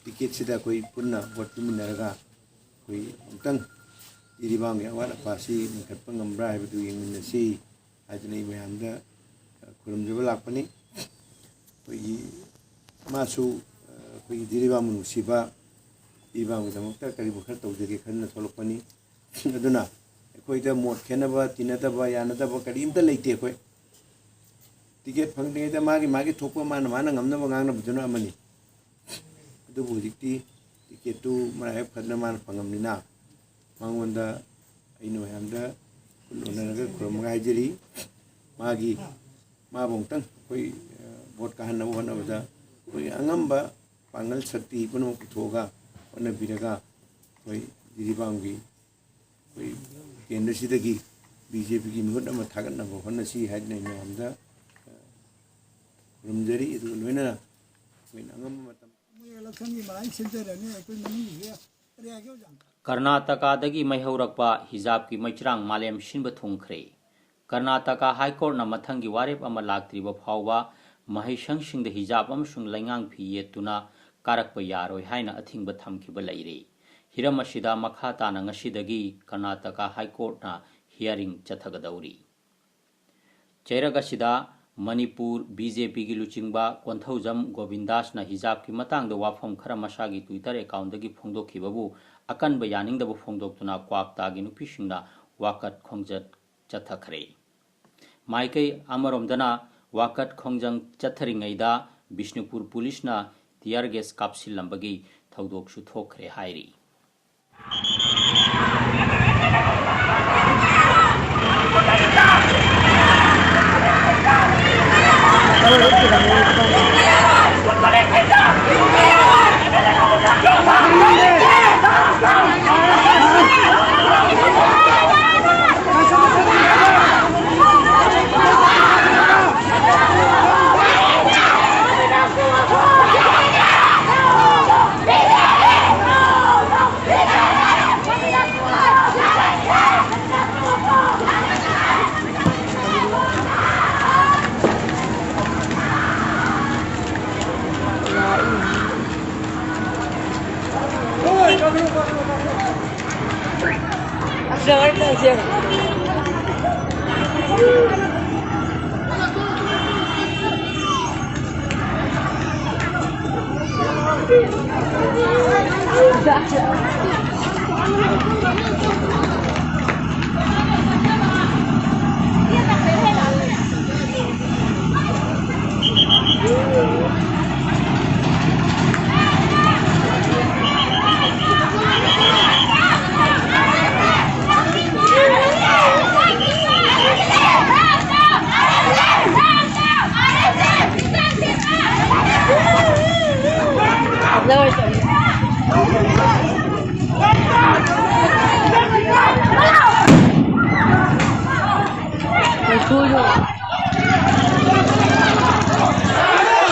ꯇꯤꯀꯦꯠꯁꯤꯗ ꯑꯩꯈꯣꯏ ꯄꯨꯟꯅ ꯚꯣꯠ ꯄꯤꯃꯤꯟꯅꯔꯒ ꯑꯩꯈꯣꯏ ꯑꯃꯨꯛꯇꯪ ꯖꯤꯔꯤꯕꯥꯝꯒꯤ ꯑꯋꯥꯠ ꯑꯄꯥꯁꯤ ꯃꯦꯟꯈꯠꯄ ꯉꯝꯕ꯭ꯔꯥ ꯍꯥꯏꯕꯗꯨ ꯌꯦꯡꯃꯤꯟꯅꯁꯤ ꯍꯥꯏꯗꯅ ꯑꯩ ꯃꯌꯥꯝꯗ ꯈꯨꯔꯨꯝꯖꯕ ꯂꯥꯛꯄꯅꯤ꯫ ꯑꯩꯈꯣꯏꯒꯤ ꯃꯥꯁꯨ ꯑꯩꯈꯣꯏꯒꯤ ꯖꯤꯔꯤꯕꯥꯝꯕꯨ ꯅꯨꯡꯁꯤꯕ, ꯖꯤꯔꯤꯕꯥꯝꯒꯤꯗꯃꯛꯇ ꯀꯔꯤꯕꯨ ꯈꯔ ꯇꯧꯖꯒꯦ ꯈꯟꯅ ꯊꯣꯛꯂꯛꯄꯅꯤ꯫ ꯑꯗꯨꯅ ꯑꯩꯈꯣꯏꯗ ꯃꯣꯠ ꯈꯦꯠꯅꯕ, ꯇꯤꯟꯅꯗꯕ, ꯌꯥꯅꯗꯕ ꯀꯔꯤꯝꯇ ꯂꯩꯇꯦ꯫ ꯑꯩꯈꯣꯏ ꯇꯤꯀꯦꯠ ꯐꯪꯗ꯭ꯔꯤꯉꯩꯗ ꯃꯥꯒꯤ ꯃꯥꯒꯤ ꯊꯣꯛꯄ ꯃꯥꯅ ꯃꯥꯅ ꯉꯝꯅꯕ ꯉꯥꯡꯅꯕꯗꯨꯅ ꯑꯃꯅꯤ꯫ ꯑꯗꯨꯕꯨ ꯍꯧꯖꯤꯛꯇꯤ ꯇꯤꯀꯦꯠꯇꯨ ꯃꯔꯥꯏꯕꯛ ꯐꯗꯅ ꯃꯥꯅ ꯐꯪꯉꯝꯅꯤꯅ ꯃꯉꯣꯟꯗ ꯑꯩꯅ ꯃꯌꯥꯝꯗ ꯈꯨꯠ ꯎꯅꯔꯒ ꯈꯨꯔꯨꯝꯃꯒ ꯍꯥꯏꯖꯔꯤ꯫ ꯃꯥꯒꯤ, ꯃꯥꯕꯨ ꯑꯃꯨꯛꯇꯪ ꯑꯩꯈꯣꯏ, ꯑ, ꯚꯣꯠ ꯀꯥꯍꯟꯅꯕ ꯍꯣꯠꯅꯕꯗ ꯑꯩꯈꯣꯏꯒꯤ ꯑꯉꯝꯕ ꯄꯥꯡꯒꯜ ꯁꯛꯇꯤ ꯄꯨꯝꯅꯃꯛ ꯄꯨꯊꯣꯛꯑꯒ ꯍꯣꯠꯅꯕꯤꯔꯒ ꯑꯩꯈꯣꯏ ꯖꯤꯔꯤꯕꯥꯝꯒꯤ ꯑꯩꯈꯣꯏ ꯀꯦꯟꯗ꯭ꯔꯁꯤꯗꯒꯤ ꯕꯤ ꯖꯦ ꯄꯤꯒꯤ ꯃꯤꯍꯨꯠ ꯑꯃ ꯊꯥꯒꯠꯅꯕ ꯍꯣꯠꯅꯁꯤ ꯍꯥꯏꯗꯅ ꯑꯩ ꯃꯌꯥꯝꯗ, ꯑ, ꯈꯨꯔꯨꯝꯖꯔꯤ꯫ ꯑꯗꯨꯒ ꯂꯣꯏꯅꯅ ꯑꯩꯈꯣꯏꯅ ꯑꯉꯝꯕ ꯃꯇꯝ ꯃꯣꯏ ꯏꯂꯦꯛꯁꯟꯒꯤ ꯃꯔꯥꯏ ꯁꯤꯟꯖꯔꯅꯤ꯫ ꯑꯩꯈꯣꯏ ꯃꯅꯨꯡꯒꯤꯁꯦ ꯀꯔꯤ ꯍꯥꯏꯒꯦ ꯑꯣꯖꯥ? ꯀꯔꯅꯥꯇꯀꯥꯗꯒꯤ ꯃꯩ ꯍꯧꯔꯛꯄ ꯍꯤꯖꯥꯕꯀꯤ ꯃꯩꯆꯔꯥꯡ ꯃꯥꯂꯦꯝ ꯁꯤꯟꯕ ꯊꯨꯡꯈ꯭ꯔꯦ꯫ ꯀꯔꯅꯥꯇꯀꯥ ꯍꯥꯏ ꯀꯣꯔꯠꯅ ꯃꯊꯪꯒꯤ ꯋꯥꯔꯦꯞ ꯑꯃ ꯂꯥꯛꯇ꯭ꯔꯤꯕ ꯐꯥꯎꯕ ꯃꯍꯩꯁꯪꯁꯤꯡꯗ ꯍꯤꯖꯥꯕ ꯑꯃꯁꯨꯡ ꯂꯩꯉꯥꯡ ꯐꯤ ꯌꯦꯠꯇꯨꯅ ꯀꯥꯔꯛꯄ ꯌꯥꯔꯣꯏ ꯍꯥꯏꯅ ꯑꯊꯤꯡꯕ ꯊꯝꯈꯤꯕ ꯂꯩꯔꯦ꯫ ꯍꯤꯔꯝ ꯑꯁꯤꯗ ꯃꯈꯥ ꯇꯥꯅ ꯉꯁꯤꯗꯒꯤ ꯀꯔꯅꯥꯇꯀꯥ ꯍꯥꯏ ꯀꯣꯔꯠꯅ ꯍꯤꯌꯥꯔꯤꯡ ꯆꯠꯊꯒꯗꯧꯔꯤ꯫ ꯆꯩꯔꯛ ꯑꯁꯤꯗ ꯃꯅꯤꯄꯨꯔ ꯕꯤ ꯖꯦ ꯄꯤꯒꯤ ꯂꯨꯆꯤꯡꯕ ꯀꯣꯟꯊꯧꯖꯝ ꯒꯣꯕꯤꯟꯗꯥꯁꯅ ꯍꯤꯖꯥꯕꯀꯤ ꯃꯇꯥꯡꯗ ꯋꯥꯐꯝ ꯈꯔ ꯃꯁꯥꯒꯤ Twitter accountꯗꯒꯤ ꯐꯣꯡꯗꯣꯛꯈꯤꯕꯕꯨ ꯑꯀꯟꯕ ꯌꯥꯅꯤꯡꯗꯕ ꯐꯣꯡꯗꯣꯛꯇꯨꯅ ꯀ꯭ꯋꯥꯛꯇꯥꯒꯤ ꯅꯨꯄꯤꯁꯤꯡꯅ ꯋꯥꯀꯠ ꯈꯣꯡꯖꯠ ꯆꯠꯊꯈ꯭ꯔꯦ꯫ ꯃꯥꯏꯀꯩ ꯑꯃꯔꯣꯝꯗꯅ ꯋꯥꯀꯠ ꯈꯣꯡꯖꯪ ꯆꯠꯊꯔꯤꯉꯩꯗ ꯕꯤꯁꯅꯨꯄꯨꯔ ꯄꯨꯂꯤꯁꯅ tear gas ꯀꯥꯞꯁꯤꯜꯂꯝꯕꯒꯤ ꯊꯧꯗꯣꯛꯁꯨ ꯊꯣꯛꯈ꯭ꯔꯦ ꯍꯥꯏꯔꯤ꯫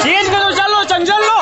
ꯆꯦꯟꯒꯅꯨ, ꯆꯠꯂꯣ, ꯆꯪꯁꯤꯜꯂꯣ꯫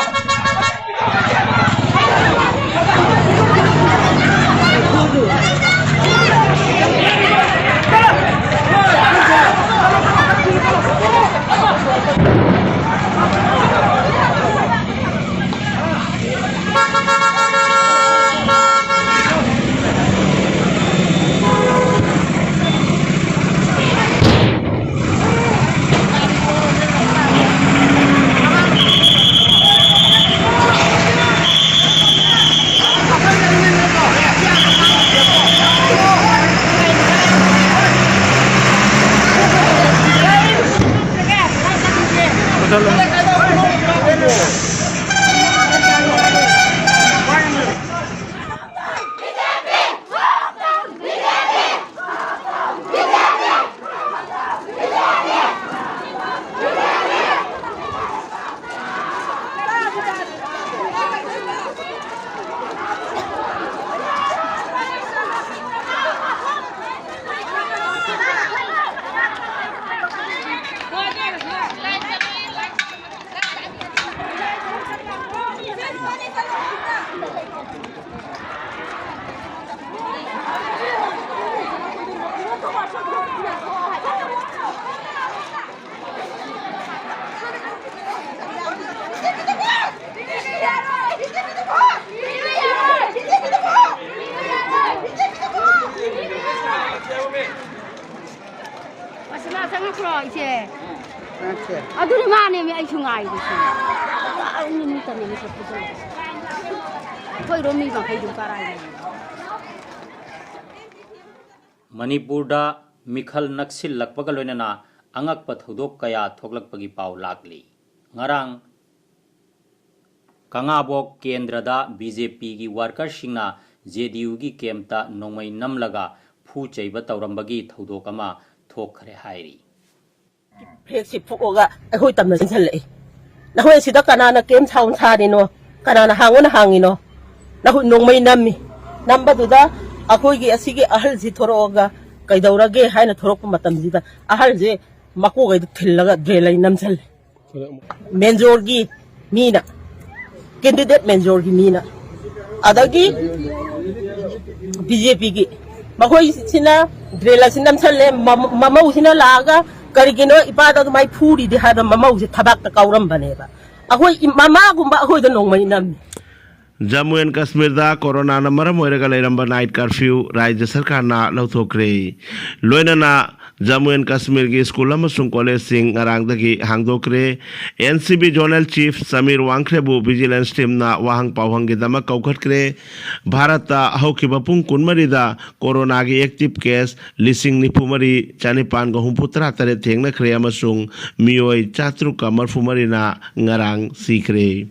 ꯑꯗꯨꯅꯤ ꯃꯥꯅꯦꯃꯤ ꯑꯩꯁꯨ ꯉꯥꯏꯔꯤꯁꯦ꯫ ꯅꯨꯃꯤꯠꯇꯅꯦ ꯃꯁꯛ ꯐꯖꯕꯁꯦ꯫ ꯑꯩꯈꯣꯏꯔꯣꯝ ꯃꯤ ꯃꯈꯩꯗꯨ ꯀꯔꯥꯏꯗꯅꯣ? ꯃꯅꯤꯄꯨꯔꯗ ꯃꯤꯈꯜ ꯅꯛꯁꯤꯜꯂꯛꯄꯒ ꯂꯣꯏꯅꯅ ꯑꯉꯛꯄ ꯊꯧꯗꯣꯛ ꯀꯌꯥ ꯊꯣꯛꯂꯛꯄꯒꯤ ꯄꯥꯎ ꯂꯥꯛꯂꯤ꯫ ꯉꯔꯥꯡ ꯀꯉꯥꯕꯣꯛ ꯀꯦꯟꯗ꯭ꯔꯗ ꯕꯤ ꯖꯦ ꯄꯤꯒꯤ ꯋꯥꯔꯀꯔꯁꯤꯡꯅ ꯖꯦ ꯗꯤ ꯌꯨꯒꯤ ꯀꯦꯝꯞꯇ ꯅꯣꯡꯃꯩ ꯅꯝꯂꯒ ꯐꯨ ꯆꯩꯕ ꯇꯧꯔꯝꯕꯒꯤ ꯊꯧꯗꯣꯛ ꯑꯃ ꯊꯣꯛꯈ꯭ꯔꯦ ꯍꯥꯏꯔꯤ꯫ ꯐ꯭ꯂꯦꯛꯁꯤ ꯐꯨꯛꯑꯒ ꯑꯩꯈꯣꯏ ꯇꯝꯅ ꯆꯦꯟꯁꯤꯜꯂꯛꯏ꯫ ꯅꯈꯣꯏ ꯑꯁꯤꯗ ꯀꯅꯥꯅ ꯀꯦꯝ ꯁꯥꯎꯟ ꯁꯥꯔꯤꯅꯣ? ꯀꯅꯥꯅ ꯍꯥꯡꯉꯣꯅ ꯍꯥꯡꯉꯤꯅꯣ? ꯅꯈꯣꯏ ꯅꯣꯡꯃꯩ ꯅꯝꯃꯤ꯫ ꯅꯝꯕꯗꯨꯗ ꯑꯩꯈꯣꯏꯒꯤ ꯑꯁꯤꯒꯤ ꯑꯍꯜꯁꯤ ꯊꯣꯔꯛꯑꯒ ꯀꯩꯗꯧꯔꯒꯦ ꯍꯥꯏꯅ ꯊꯣꯔꯛꯄ ꯃꯇꯝꯁꯤꯗ ꯑꯍꯜꯁꯦ ꯃꯀꯣꯛꯈꯩꯗ ꯊꯤꯜꯂꯒ ꯗ꯭ꯔꯦꯟ ꯑꯩ ꯅꯝꯁꯤꯜꯂꯦ꯫ ꯃꯦꯟꯖꯣꯔꯒꯤ ꯃꯤꯅ, ꯀꯦꯟꯗꯤꯗꯦꯠ ꯃꯦꯟꯖꯣꯔꯒꯤ ꯃꯤꯅ, ꯑꯗꯒꯤ ꯕꯤ ꯖꯦ ꯄꯤꯒꯤ ꯃꯈꯣꯏꯁꯤꯅ ꯗ꯭ꯔꯦꯟ ꯑꯁꯤ ꯅꯝꯁꯜꯂꯦ꯫ ꯃꯃꯧꯁꯤꯅ ꯂꯥꯛꯑꯒ ꯀꯔꯤꯒꯤꯅꯣ ꯏꯄꯥꯗ ꯑꯗꯨꯃꯥꯏꯅ ꯐꯨꯔꯤꯗꯤ ꯍꯥꯏꯕ ꯃꯃꯧꯁꯦ ꯊꯕꯥꯛꯇ ꯀꯥꯎꯔꯝꯕꯅꯦꯕ꯫ ꯑꯩꯈꯣꯏ ꯃꯃꯥꯒꯨꯝꯕ ꯑꯩꯈꯣꯏꯗ ꯅꯣꯡꯃꯩ ꯅꯝꯃꯤ꯫ ꯖꯝꯃꯨ ꯑꯦꯟ ꯀꯥꯁꯃꯤꯔꯗ ꯀꯣꯔꯣꯅꯥꯅ ꯃꯔꯝ ꯑꯣꯏꯔꯒ ꯂꯩꯔꯝꯕ ꯅꯥꯏꯠ ꯀꯔꯐ꯭ꯌꯨ ꯔꯥꯖ꯭ꯌ ꯁꯔꯀꯥꯔꯅ ꯂꯧꯊꯣꯛꯈ꯭ꯔꯦ꯫ ꯂꯣꯏꯅꯅ ꯖꯝꯃꯨ ꯑꯦꯟ ꯀꯥꯁꯃꯤꯔꯒꯤ ꯁ꯭ꯀꯨꯜ ꯑꯃꯁꯨꯡ ꯀꯣꯂꯦꯖꯁꯤꯡ ꯉꯔꯥꯡꯗꯒꯤ ꯍꯥꯡꯗꯣꯛꯈ꯭ꯔꯦ꯫ N C B zonal chief Samir ꯋꯥꯡꯈ꯭ꯔꯦꯕꯨ ꯚꯤꯖꯤꯂꯦꯟꯁ ꯇꯤꯝꯅ ꯋꯥꯍꯪ ꯄꯥꯎꯍꯪꯒꯤꯗꯃꯛ ꯀꯧꯈꯠꯈ꯭ꯔꯦ꯫ ꯚꯥꯔꯠꯇ ꯍꯧꯈꯤꯕ ꯄꯨꯡ ꯀꯨꯟꯃꯔꯤꯗ ꯀꯣꯔꯣꯅꯥꯒꯤ ꯑꯦꯛꯇꯤꯚ ꯀꯦꯁ ꯂꯤꯁꯤꯡ ꯅꯤꯐꯨ ꯃꯔꯤ ꯆꯥꯅꯤꯄꯥꯟꯒ ꯍꯨꯝꯐꯨ ꯇꯔꯥ ꯇꯔꯦꯠ ꯊꯦꯡꯅꯈ꯭ꯔꯦ ꯑꯃꯁꯨꯡ ꯃꯤꯑꯣꯏ ꯆꯥꯇ꯭ꯔꯨꯛꯀ ꯃꯔꯤꯐꯨ ꯃꯔꯤꯅ ꯉꯔꯥꯡ ꯁꯤꯈ꯭ꯔꯦ꯫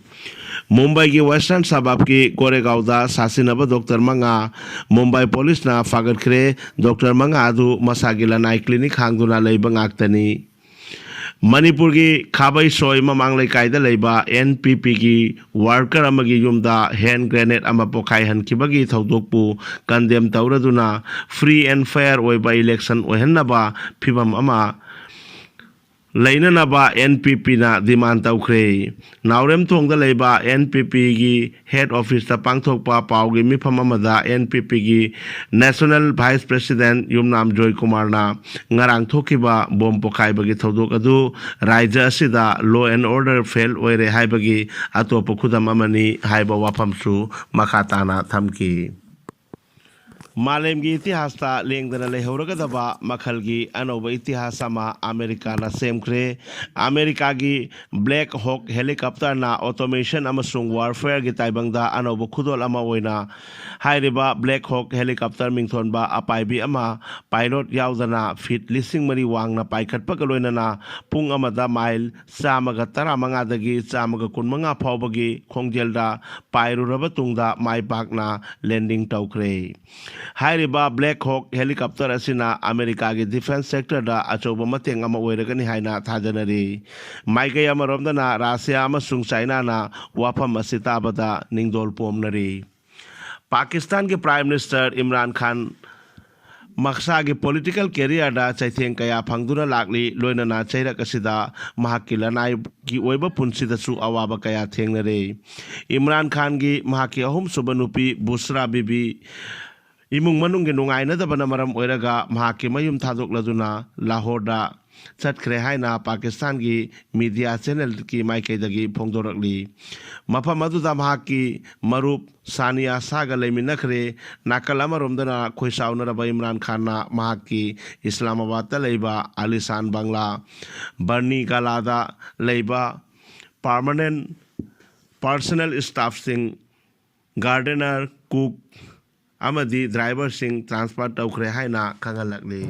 ꯃꯨꯝꯕꯥꯏꯒꯤ ꯋꯦꯁꯇꯔꯟ ꯁꯕꯥꯕꯀꯤ ꯒꯣꯔꯦꯒꯥꯎꯗ ꯁꯥꯁꯤꯟꯅꯕ ꯗꯣꯛꯇꯔ ꯃꯉꯥ ꯃꯨꯝꯕꯥꯏ ꯄꯨꯂꯤꯁꯅ ꯐꯥꯒꯠꯈ꯭ꯔꯦ꯫ ꯗꯣꯛꯇꯔ ꯃꯉꯥ ꯑꯗꯨ ꯃꯁꯥꯒꯤ ꯂꯅꯥꯏ ꯀ꯭ꯂꯤꯅꯤꯛ ꯍꯥꯡꯗꯨꯅ ꯂꯩꯕ ꯉꯥꯛꯇꯅꯤ꯫ ꯃꯅꯤꯄꯨꯔꯒꯤ ꯈꯥꯕꯩꯁꯣꯏ ꯃꯃꯥꯡ ꯂꯩꯀꯥꯏꯗ ꯂꯩꯕ ꯑꯦꯟ ꯄꯤ ꯄꯤꯒꯤ ꯋꯥꯔꯀꯔ ꯑꯃꯒꯤ ꯌꯨꯝꯗ ꯍꯦꯟ ꯒ꯭ꯔꯦꯅꯦꯗ ꯑꯃ ꯄꯣꯈꯥꯏꯍꯟꯈꯤꯕꯒꯤ ꯊꯧꯗꯣꯛꯄꯨ ꯀꯟꯗꯦꯝ ꯇꯧꯔꯗꯨꯅ ꯐ꯭ꯔꯤ ꯑꯦꯟ ꯐꯦꯌꯔ ꯑꯣꯏꯕ ꯏꯂꯦꯛꯁꯟ ꯑꯣꯏꯍꯟꯅꯕ ꯐꯤꯚꯝ ꯑꯃ ꯂꯩꯅꯅꯕ ꯑꯦꯟ ꯄꯤ ꯄꯤꯅ ꯗꯤꯃꯥꯟ ꯇꯧꯈ꯭ꯔꯦ꯫ ꯅꯥꯎꯔꯦꯝꯊꯣꯡꯗ ꯂꯩꯕ ꯑꯦꯟ ꯄꯤ ꯄꯤꯒꯤ ꯍꯦꯗ ꯑꯣꯐꯤꯁꯇ ꯄꯥꯡꯊꯣꯛꯄ ꯄꯥꯎꯒꯤ ꯃꯤꯐꯝ ꯑꯃꯗ ꯑꯦꯟ ꯄꯤ ꯄꯤꯒꯤ ꯅꯦꯁꯅꯦꯜ ꯚꯥꯏꯁ ꯄ꯭ꯔꯦꯁꯤꯗꯦꯟ ꯌꯨꯝꯅꯥꯝ ꯖꯣꯏꯀꯨꯃꯥꯔꯅ ꯉꯔꯥꯡ ꯊꯣꯛꯈꯤꯕ ꯕꯣꯝ ꯄꯣꯈꯥꯏꯕꯒꯤ ꯊꯧꯗꯣꯛ ꯑꯗꯨ ꯔꯥꯖ꯭ꯌ ꯑꯁꯤꯗ ꯂꯣ ꯑꯦꯟ ꯑꯣꯔꯗꯔ ꯐꯦꯜ ꯑꯣꯏꯔꯦ ꯍꯥꯏꯕꯒꯤ ꯑꯇꯣꯞꯄ ꯈꯨꯗꯝ ꯑꯃꯅꯤ ꯍꯥꯏꯕ ꯋꯥꯐꯝꯁꯨ ꯃꯈꯥ ꯇꯥꯅ ꯊꯝꯈꯤ꯫ ꯃꯥꯂꯦꯝꯒꯤ ꯏꯇꯤꯍꯥꯁꯇ ꯂꯦꯡꯗꯅ ꯂꯩꯍꯧꯔꯒꯗꯕ ꯃꯈꯜꯒꯤ ꯑꯅꯧꯕ ꯏꯇꯤꯍꯥꯁ ꯑꯃ ꯑꯃꯦꯔꯤꯀꯥꯅ ꯁꯦꯝꯈ꯭ꯔꯦ꯫ ꯑꯃꯦꯔꯤꯀꯥꯒꯤ ꯕ꯭ꯂꯦꯛ ꯍꯣꯛ ꯍꯦꯂꯤꯀꯣꯞꯇꯔꯅ ꯑꯣꯇꯣꯃꯦꯁꯟ ꯑꯃꯁꯨꯡ ꯋꯥꯔꯐꯦꯌꯔꯒꯤ ꯇꯥꯏꯕꯪꯗ ꯑꯅꯧꯕ ꯈꯨꯗꯣꯜ ꯑꯃ ꯑꯣꯏꯅ ꯍꯥꯏꯔꯤꯕ ꯕ꯭ꯂꯦꯛ ꯍꯣꯛ ꯍꯦꯂꯤꯀꯣꯞꯇꯔ ꯃꯤꯡꯊꯣꯟꯕ ꯑꯄꯥꯏꯕꯤ ꯑꯃ ꯄꯥꯏꯂꯣꯠ ꯌꯥꯎꯗꯅ ꯐꯤꯠ ꯂꯤꯁꯤꯡ ꯃꯔꯤ ꯋꯥꯡꯅ ꯄꯥꯏꯈꯠꯄꯒ ꯂꯣꯏꯅꯅ ꯄꯨꯡ ꯑꯃꯗ ꯃꯥꯏꯜ ꯆꯥꯝꯃꯒ ꯇꯔꯥꯃꯉꯥꯗꯒꯤ ꯆꯥꯝꯃꯒ ꯀꯨꯟꯃꯉꯥ ꯐꯥꯎꯕꯒꯤ ꯈꯣꯡꯖꯦꯜꯗ ꯄꯥꯏꯔꯨꯔꯕ ꯇꯨꯡꯗ ꯃꯥꯏ ꯄꯥꯛꯅ ꯂꯦꯟꯗꯤꯡ ꯇꯧꯈ꯭ꯔꯦ꯫ ꯍꯥꯏꯔꯤꯕ ꯕ꯭ꯂꯦꯛ ꯍꯣꯛ ꯍꯦꯂꯤꯀꯣꯞꯇꯔ ꯑꯁꯤꯅ ꯑꯃꯦꯔꯤꯀꯥꯒꯤ ꯗꯤꯐꯦꯟꯁ ꯁꯦꯛꯇꯔꯗ ꯑꯆꯧꯕ ꯃꯇꯦꯡ ꯑꯃ ꯑꯣꯏꯔꯒꯅꯤ ꯍꯥꯏꯅ ꯊꯥꯖꯅꯔꯤ꯫ ꯃꯥꯏꯀꯩ ꯑꯃꯔꯣꯝꯗꯅ ꯔꯥꯁꯤꯌꯥ ꯑꯃꯁꯨꯡ ꯆꯥꯏꯅꯥꯅ ꯋꯥꯐꯝ ꯑꯁꯤ ꯇꯥꯕꯗ ꯅꯤꯡꯗꯣꯜ ꯄꯣꯝꯅꯔꯤ꯫ ꯄꯥꯀꯤꯁꯇꯥꯟꯒꯤ ꯄ꯭ꯔꯥꯏꯝ ꯃꯤꯅꯤꯁꯇꯔ ꯏꯝꯔꯥꯟ ꯈꯥꯟ ꯃꯁꯥꯒꯤ ꯄꯣꯂꯤꯇꯤꯀꯦꯜ ꯀꯦꯔꯤꯌꯔꯗ ꯆꯩꯊꯦꯡ ꯀꯌꯥ ꯐꯪꯗꯨꯅ ꯂꯥꯛꯂꯤ, ꯂꯣꯏꯅꯅ ꯆꯩꯔꯛ ꯑꯁꯤꯗ ꯃꯍꯥꯛꯀꯤ ꯂꯅꯥꯏꯒꯤ ꯑꯣꯏꯕ ꯄꯨꯟꯁꯤꯗꯁꯨ ꯑꯋꯥꯕ ꯀꯌꯥ ꯊꯦꯡꯅꯔꯦ꯫ ꯏꯝꯔꯥꯟ ꯈꯥꯟꯒꯤ ꯃꯍꯥꯛꯀꯤ ꯑꯍꯨꯝꯁꯨꯕ ꯅꯨꯄꯤ ꯕꯨꯁ꯭ꯔꯥ ꯕꯤꯕꯤ ꯏꯃꯨꯡ ꯃꯅꯨꯡꯒꯤ ꯅꯨꯡꯉꯥꯏꯅꯗꯕꯅ ꯃꯔꯝ ꯑꯣꯏꯔꯒ ꯃꯍꯥꯛꯀꯤ ꯃꯌꯨꯝ ꯊꯥꯗꯣꯛꯂꯗꯨꯅ ꯂꯥꯍꯣꯔꯗ ꯆꯠꯈ꯭ꯔꯦ ꯍꯥꯏꯅ ꯄꯥꯀꯤꯁꯇꯥꯟꯒꯤ ꯃꯤꯗꯤꯌꯥ ꯆꯦꯅꯦꯜꯒꯤ ꯃꯥꯏꯀꯩꯗꯒꯤ ꯐꯣꯡꯗꯣꯔꯛꯂꯤ꯫ ꯃꯐꯝ ꯑꯗꯨꯗ ꯃꯍꯥꯛꯀꯤ ꯃꯔꯨꯞ ꯁꯥꯅꯤꯌꯥ ꯁꯥꯒ ꯂꯩꯃꯤꯟꯅꯈ꯭ꯔꯦ꯫ ꯅꯥꯀꯜ ꯑꯃꯔꯣꯝꯗꯅ ꯈꯣꯏꯁꯥꯎꯅꯔꯕ ꯏꯝꯔꯥꯟ ꯈꯥꯟꯅ ꯃꯍꯥꯛꯀꯤ ꯏꯁꯂꯥꯃꯥꯕꯥꯗꯇ ꯂꯩꯕ ꯑꯥꯂꯤꯁꯥꯟ ꯕꯪꯂꯥ ꯕꯔꯅꯤ ꯒꯥꯂꯥꯗ ꯂꯩꯕ ꯄꯥꯔꯃꯅꯦꯟ ꯄꯥꯔꯁꯅꯦꯜ ꯁ꯭ꯇꯥꯐꯁꯤꯡ, ꯒꯥꯔꯗꯦꯅꯔ, ꯀꯨꯛ ꯑꯃꯗꯤ ꯗ꯭ꯔꯥꯏꯚꯔꯁꯤꯡ ꯇ꯭ꯔꯥꯟꯁꯐꯔ ꯇꯧꯈ꯭ꯔꯦ ꯍꯥꯏꯅ ꯈꯪꯍꯜꯂꯛꯂꯤ꯫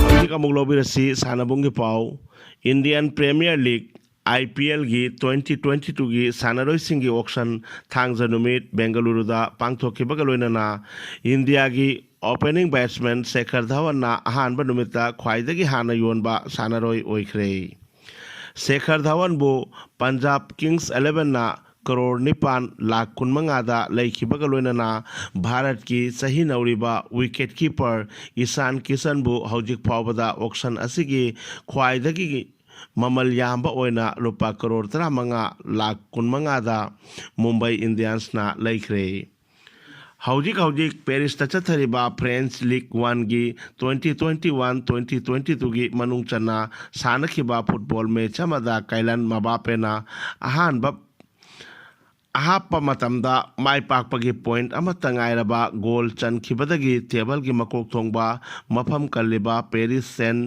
ꯍꯧꯖꯤꯛ ꯑꯃꯨꯛ ꯂꯧꯕꯤꯔꯁꯤ ꯁꯥꯟꯅꯕꯨꯡꯒꯤ ꯄꯥꯎ꯫ Indian premier league, I P algae twenty twenty ꯇꯨꯒꯤ ꯁꯥꯟꯅꯔꯣꯏꯁꯤꯡꯒꯤ ꯑꯣꯛꯁꯟ ꯊꯥꯡꯖ ꯅꯨꯃꯤꯠ ꯕꯦꯡꯒꯂꯨꯔꯨꯗ ꯄꯥꯡꯊꯣꯛꯈꯤꯕꯒ ꯂꯣꯏꯅꯅ ꯏꯟꯗꯤꯌꯥꯒꯤ ꯑꯣꯄꯦꯅꯤꯡ ꯕꯦꯠꯁꯃꯦꯟ ꯁꯦꯈꯔ ꯙꯋꯟꯅ ꯑꯍꯥꯟꯕ ꯅꯨꯃꯤꯠꯇ ꯈ꯭ꯋꯥꯏꯗꯒꯤ ꯍꯥꯟꯅ ꯌꯣꯟꯕ ꯁꯥꯟꯅꯔꯣꯏ ꯑꯣꯏꯈ꯭ꯔꯦ꯫ ꯁꯦꯈꯔ ꯙꯋꯟꯕꯨ ꯄꯟꯖꯥꯕ ꯀꯤꯡꯁ ꯏꯂꯦꯚꯦꯟꯅ ꯀꯔꯣꯔ ꯅꯤꯄꯥꯟ ꯂꯥꯈ ꯀꯨꯟꯃꯉꯥꯗ ꯂꯩꯈꯤꯕꯒ ꯂꯣꯏꯅꯅ ꯚꯥꯔꯠꯀꯤ ꯆꯍꯤ ꯅꯧꯔꯤꯕ ꯋꯤꯀꯦꯠ ꯀꯤꯄꯔ ꯏꯁꯥꯟ ꯀꯤꯁꯟꯕꯨ ꯍꯧꯖꯤꯛ ꯐꯥꯎꯕꯗ ꯑꯣꯛꯁꯟ ꯑꯁꯤꯒꯤ ꯈ꯭ꯋꯥꯏꯗꯒꯤ ꯃꯃꯜ ꯌꯥꯝꯕ ꯑꯣꯏꯅ ꯂꯨꯄꯥ ꯀꯔꯣꯔ ꯇꯔꯥꯃꯉꯥ ꯂꯥꯈ ꯀꯨꯟꯃꯉꯥꯗ ꯃꯨꯝꯕꯥꯏ ꯏꯟꯗꯤꯌꯟꯁꯅ ꯂꯩꯈ꯭ꯔꯦ꯫ ꯍꯧꯖꯤꯛ ꯍꯧꯖꯤꯛ ꯄꯦꯔꯤꯁꯇ ꯆꯠꯊꯔꯤꯕ ꯐ꯭ꯔꯦꯟꯁ ꯂꯤꯒ ꯋꯥꯟꯒꯤ twenty twenty one twenty twenty ꯇꯨꯒꯤ ꯃꯅꯨꯡ ꯆꯟꯅ ꯁꯥꯟꯅꯈꯤꯕ ꯐꯨꯠꯕꯣꯜ ꯃꯦꯆ ꯑꯃꯗ ꯀꯥꯏꯂꯟ ꯃꯕꯥꯄꯦꯅ ꯑꯍꯥꯟꯕ ꯑꯍꯥꯞꯄ ꯃꯇꯝꯗ ꯃꯥꯏ ꯄꯥꯛꯄꯒꯤ ꯄꯣꯏꯟꯠ ꯑꯃꯠꯇ ꯉꯥꯏꯔꯕ ꯒꯣꯜ ꯆꯟꯈꯤꯕꯗꯒꯤ ꯇꯦꯕꯜꯒꯤ ꯃꯀꯣꯛ ꯊꯣꯡꯕ ꯃꯐꯝ ꯀꯜꯂꯤꯕ ꯄꯦꯔꯤꯁ ꯁꯦꯟ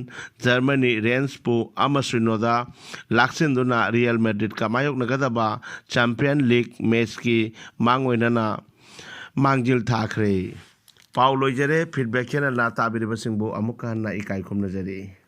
ꯖꯔꯃꯅꯤ ꯔꯦꯟꯁꯄꯨ ꯑꯃ ꯁꯤꯅꯣꯗ ꯂꯥꯛꯁꯤꯟꯗꯨꯅ ꯔꯤꯌꯦꯜ ꯃꯦꯗ꯭ꯔꯤꯠꯀ ꯃꯥꯌꯣꯛꯅꯒꯗꯕ ꯆꯦꯝꯄꯤꯌꯟ ꯂꯤꯒ ꯃꯦꯆꯀꯤ ꯃꯥꯡꯑꯣꯏꯅꯅ ꯃꯥꯡꯖꯤꯜ ꯊꯥꯈ꯭ꯔꯦ꯫ ꯄꯥꯎ ꯂꯣꯏꯖꯔꯦ꯫ ꯐꯤꯗꯕꯦꯛ ꯆꯦꯅꯦꯜꯅ ꯇꯥꯕꯤꯔꯤꯕꯁꯤꯡꯕꯨ ꯑꯃꯨꯛꯀ ꯍꯟꯅ ꯏꯀꯥꯏ ꯈꯨꯝꯅꯖꯔꯤ꯫